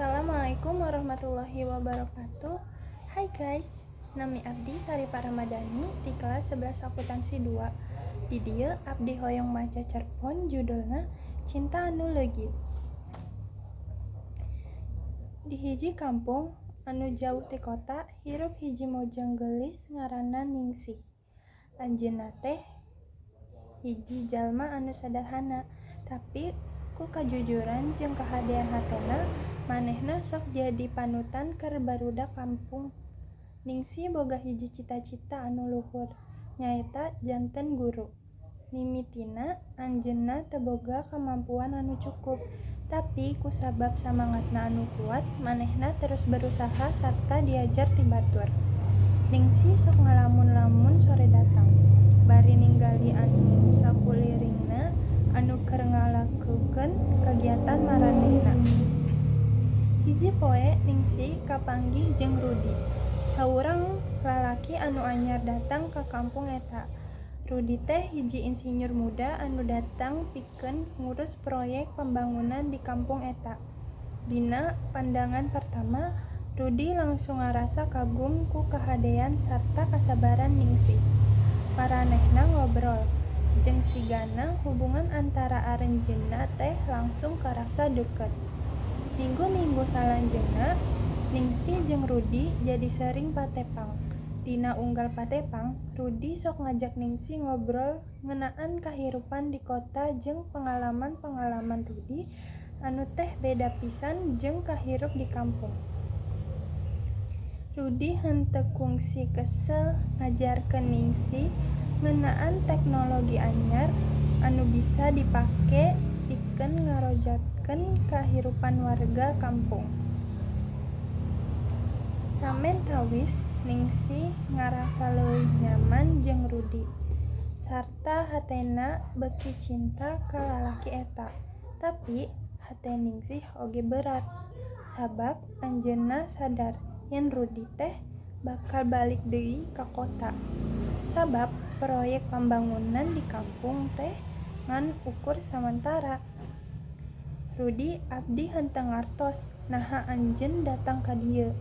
Assalamualaikum warahmatullahi wabarakatuh. Hai guys, nami abdi Saripah Ramadhani ti kelas 11 akuntansi 2. Di dieu abdi hoyong maca cerpon judulna Cinta Anu Leugit. Di hiji kampung anu jauh ti kota hirup hiji mojang geulis ngaranna Ningsih. Anjeunna teh hiji jalma anu sederhana, tapi ku kajujuran jeung kahadean hatena manehna sok jadi panutan keur barudak kampung. Ningsih boga hiji cita-cita anu luhur, nyaeta janten guru. Mimitina anjeunna teu boga kamampuan anu cukup, tapi kusabab samangatna anu kuat manehna terus berusaha sarta diajar ti batur. Ningsih sok ngalamun lamun sore datang, bari ninggali anu sakuliringna anu keur ngalakukeun kagiatan maranehna. Hiji poe Ningsih kapanggih jeung Rudi, saurang lalaki anu anyar datang ka kampung eta. Rudi teh hiji insinyur muda anu datang pikeun ngurus proyek pambangunan di kampung eta. Dina pandangan pertama, Rudi langsung ngarasa kagum ku kahadean sarta kasabaran Ningsih. Maranehna ngobrol, jeung sigana hubungan antara aranjeunna teh langsung karasa deukeut. Minggu-minggu salanjeungna, Ningsih jeung Rudi jadi sering patepang. Dina unggal patepang, Rudi sok ngajak Ningsih ngobrol ngeunaan kahirupan di kota jeung pangalaman-pangalaman Rudi anu teh beda pisan jeung kahirup di kampung. Rudi henteu kungsi kesel ngajarkeun Ningsih ngeunaan teknologi anyar anu bisa dipake pikeun ngarojatkeun kahirupan warga kampung. Samentawis Ningsih ngarasa leuwih nyaman jeung Rudi, sarta hatena beuki cinta ka lalaki eta. Tapi hate Ningsih oge berat, sabab anjeunna sadar yen Rudi teh bakal balik deui ka kota, sabab proyek pambangunan di kampung teh ngan ukur samantara. Rudi, abdi henteu ngartos naha anjeun datang ka dieu,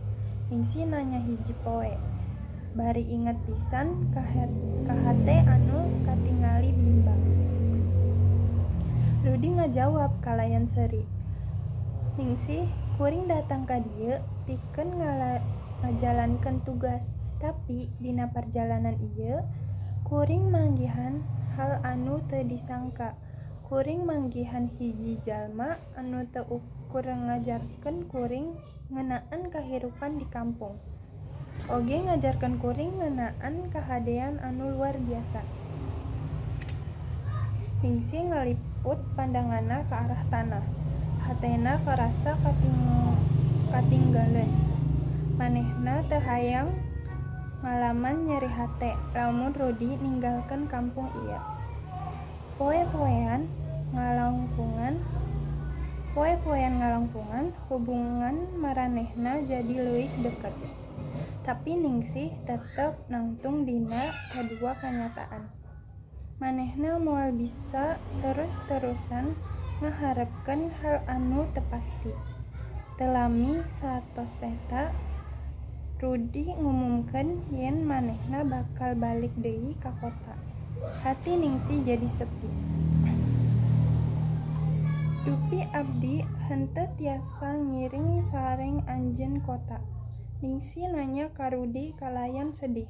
Ningsih nanya hiji poe, bari inget pisan ka hate anu katingali bimbang. Rudi ngajawab kalayan seuri, Ningsih, kuring datang ka dieu pikeun ngajalankeun tugas, tapi dina parjalanan ieu kuring manggihan hal anu teu disangka. Kuring manggihan hiji jalma anu teu ukur ngajarkeun kuring ngeunaan kahirupan di kampung, oge ngajarkeun kuring ngeunaan kahadean anu luar biasa. Ningsih ngaliput pandanganna ka arah tanah, hatena karasa katinggaleun. Manehna teu hayang ngalaman nyeri hate lamun Rudi ninggalkeun kampung ieu. Poe-poean ngalangkungan hubungan maranehna jadi leuwih deukeut. Tapi Ningsih tetep nangtung dina kadua kanyataan. Manehna moal bisa terus-terusan ngaharepkeun hal anu teu pasti. Teu lami saatos eta, Rudi ngumumkeun yen manehna bakal balik deui ka kota. Hati Ningsih jadi sepi. Dupi abdi henteu tiasa ngiring sareng anjeun kota, Ningsih nanya ka Rudi kalayan sedih.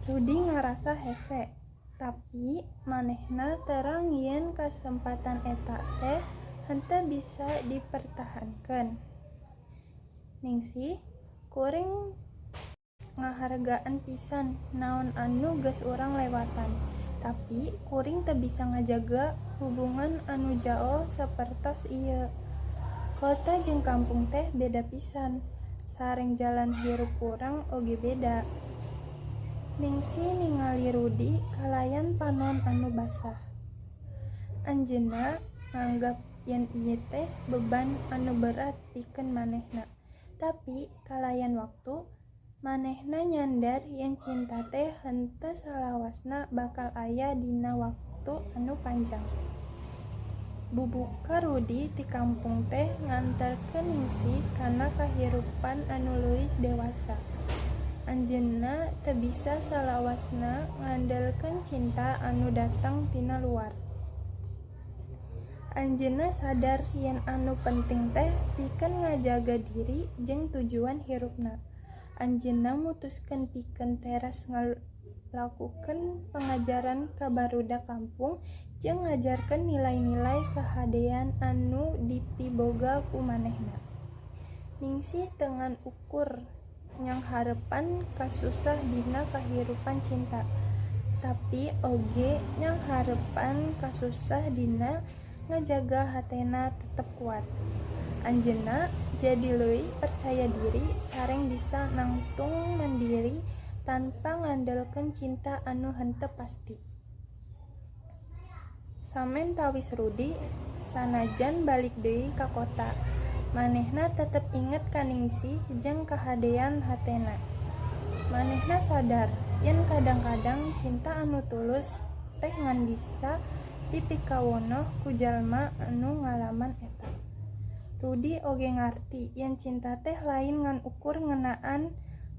Rudi ngarasa hese, tapi manehna terang yen kasempatan eta teh henteu bisa dipertahankeun. Ningsih, kuring ngahargaan pisan naon anu geus urang lewatan, tapi kuring teu bisa ngajaga hubungan anu jaoh sapertos ieu. Kota jeung kampung teh beda pisan, sareng jalan hirup urang oge beda. Ningsih ningali Rudi kalayan panon anu basah. Anjeunna nganggap yen ieu teh beban anu berat pikeun manehna, tapi kalayan waktu manehna nyandar yen cinta teh henteu salawasna bakal aya dina waktu anu panjang. Bubuka Rudi ti kampung teh nganterkeun Ningsih kana kahirupan anu leuwih dewasa. Anjeunna teu bisa salawasna ngandelkeun cinta anu datang tina luar. Anjeunna sadar yen anu penting teh pikeun ngajaga diri jeung tujuan hirupna. Anjeunna mutuskeun pikeun teras ngalakukeun pangajaran ka barudak kampung jeung ngajarkeun nilai-nilai kahadean anu dipiboga ku manehna. Ningsih teu ngan ukur nyanghareupan kasusah dina kahirupan cinta, tapi oge nyanghareupan kasusah dina ngajaga hatena tetep kuat. Anjeunna jadi leuwih percaya diri sareng bisa nangtung mandiri tanpa ngandelkeun cinta anu henteu pasti. Samentawis Rudi sanajan balik deui ka kota, manehna tetep inget ka Ningsih jeung kahadean hatena. Manehna sadar yen kadang-kadang cinta anu tulus teh ngan bisa dipikawonoh ku jalma anu ngalaman eta. Rudi oge ngarti yen cinta teh lain ngan ukur ngeunaan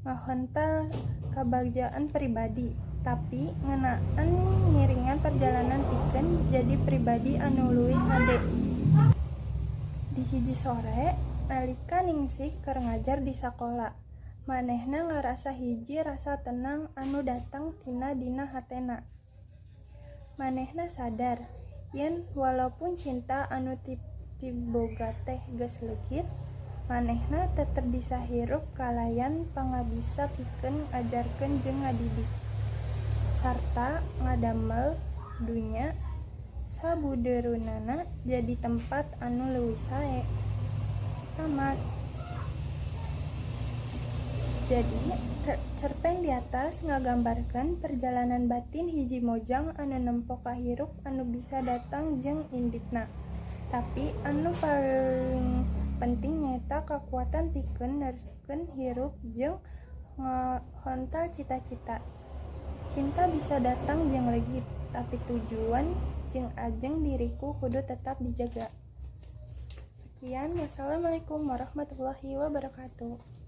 ngahontal kabagjaan pribadi, tapi ngeunaan ngiringan perjalanan pikeun jadi pribadi anu leuwih hade. Di hiji sore, nalika Ningsih keur ngajar di sakola, manehna ngarasa hiji rasa tenang anu datang tina dina hatena. Manehna sadar yen walaupun cinta anu dipiboga teh geus leungit, manehna tetep bisa hirup kalayan pangabisa pikeun ngajarkeun jeung ngadidik, sarta ngadamel dunya sabudeureunana jadi tempat anu leuwih sae. Tamat. Jadi, cerpen di atas ngagambarkeun perjalanan batin hiji mojang anu nempo kahirup anu bisa datang jeung inditna. Tapi anu paling penting nyaeta kakuatan pikeun neruskeun hirup jeung ngahontal cita-cita. Cinta bisa datang jeung leungit, tapi tujuan jeung ajeng diriku kudu tetap dijaga. Sekian, wassalamualaikum warahmatullahi wabarakatuh.